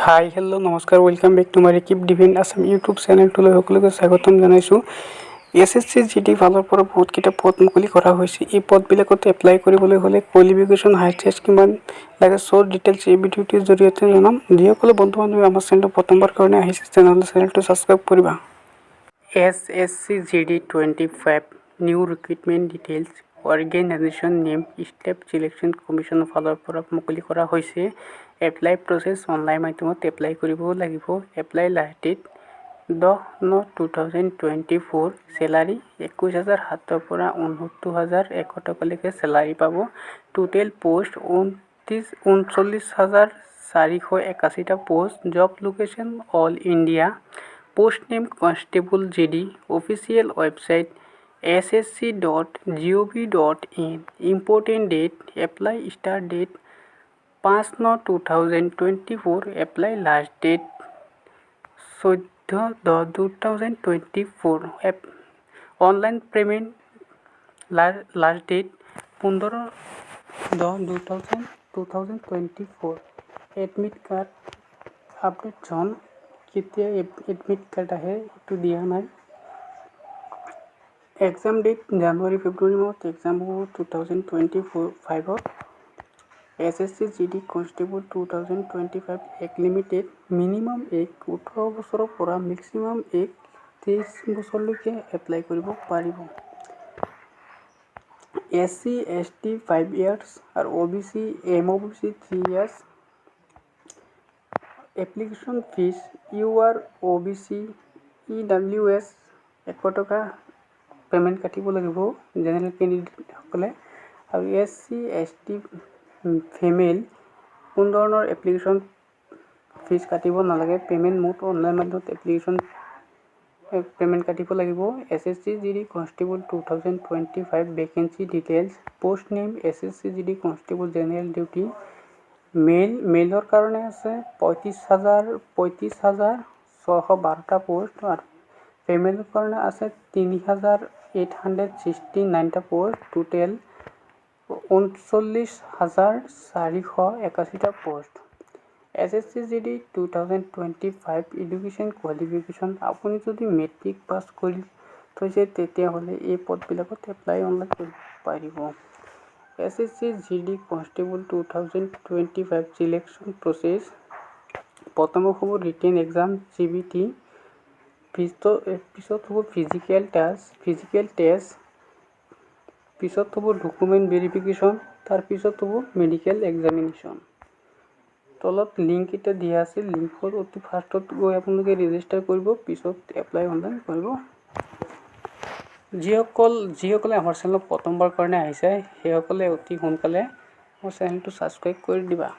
হাই, hello', নমস্কাৰ, welcome back to my Rakib divine Assam YouTube চেনেলটোলৈ সকলোকে স্বাগতম জনাইছোঁ। এছএছচি জিডি ফালৰ পৰা বহুতকেইটা পদ মুকলি কৰা হৈছে। এই পদবিলাকত এপ্লাই কৰিবলৈ হ'লে কোৱালিফিকেশ্যন, হাইট, চেষ্ট কিমান লাগে, চব ডিটেইলছ এই ভিডিঅ'টোৰ জৰিয়তে জনাম। যিসকলে বন্ধু বান্ধৱী আমাৰ চেনেলটো প্ৰথমবাৰ কাৰণে আহিছে, তেনেহ'লে চেনেলটো ছাবস্ক্ৰাইব কৰিবা। SSC GD 25 new recruitment details, organization name Staff Selection কমিশ্যনৰ ফালৰ পৰা মুকলি কৰা হৈছে। এপ্লাই প্ৰচেছ অনলাইন মাধ্যমত এপ্লাই কৰিব লাগিব। Apply last date 10/9/2024। Salary 21,700ৰ পৰা 69,100 টকালৈকে চেলাৰী পাব। টোটেল পষ্ট 39,481টা post. Job location all India. Post name Constable GD. Official website ssc.gov.in. Important date, apply start date 5/9/2024, apply last date 14/10/2024, online payment last date 15/10/2024. Admit card update soon. কেতিয়া admit card আহে সেইটো দিয়া নাই। Exam date জানুৱাৰী ফেব্ৰুৱাৰী মাহত exam হ'ব 2024-5ত। SSC GD Constable 2025 age limited, minimum age 18 বছৰৰ পৰা maximum as 23 বছৰলৈকে এপ্লাই কৰিব পাৰিব। SC, ST 5 years আৰু OBC, MOBC 3 years. Application fees UR, OBC, EWS 100 টকা পে'মেণ্ট কাটিব লাগিব জেনেৰেল কেণ্ডিডেটসকলে আৰু S C, S T female কোনো ধৰণৰ এপ্লিকেশ্যন ফিজ কাটিব নালাগে। পে'মেণ্ট মোড অনলাইন মাধ্যমত এপ্লিকেশ্যন পে'মেণ্ট কাটিব লাগিব। SSC GD Constable 2025 vacancy details, post name SSC GD Constable General Duty male. মেলৰ কাৰণে আছে 35,612টা পষ্ট আৰু ফিমেলৰ কাৰণে আছে 3869টা পষ্ট। টোটেল 39,481টা post. SSC GD 2025 education qualification, আপুনি যদি মেট্ৰিক পাছ কৰি থৈছে, তেতিয়াহ'লে এই পদবিলাকত এপ্লাই অনলাইন কৰিব পাৰিব। SSC GD Constable 2025 selection process, প্ৰথমে হ'ব ৰিটেন এক্সাম চিবিটি, পিছত হ'ব ফিজিকেল টেষ্ট, পিছত হ'ব ডকুমেণ্ট ভেৰিফিকেশ্যন, তাৰপিছত হ'ব মেডিকেল এক্সামিনেশ্যন। তলত লিংক এটা দিয়া আছে। লিংকত অতি ফাৰ্ষ্টত গৈ আপোনালোকে ৰেজিষ্টাৰ কৰিব, পিছত এপ্লাই অনলাইন কৰিব। যিসকলে আমাৰ চেনেলত প্ৰথমবাৰ কাৰণে আহিছে, সেইসকলে অতি সোনকালে মোৰ চেনেলটো ছাবস্ক্ৰাইব কৰি দিবা।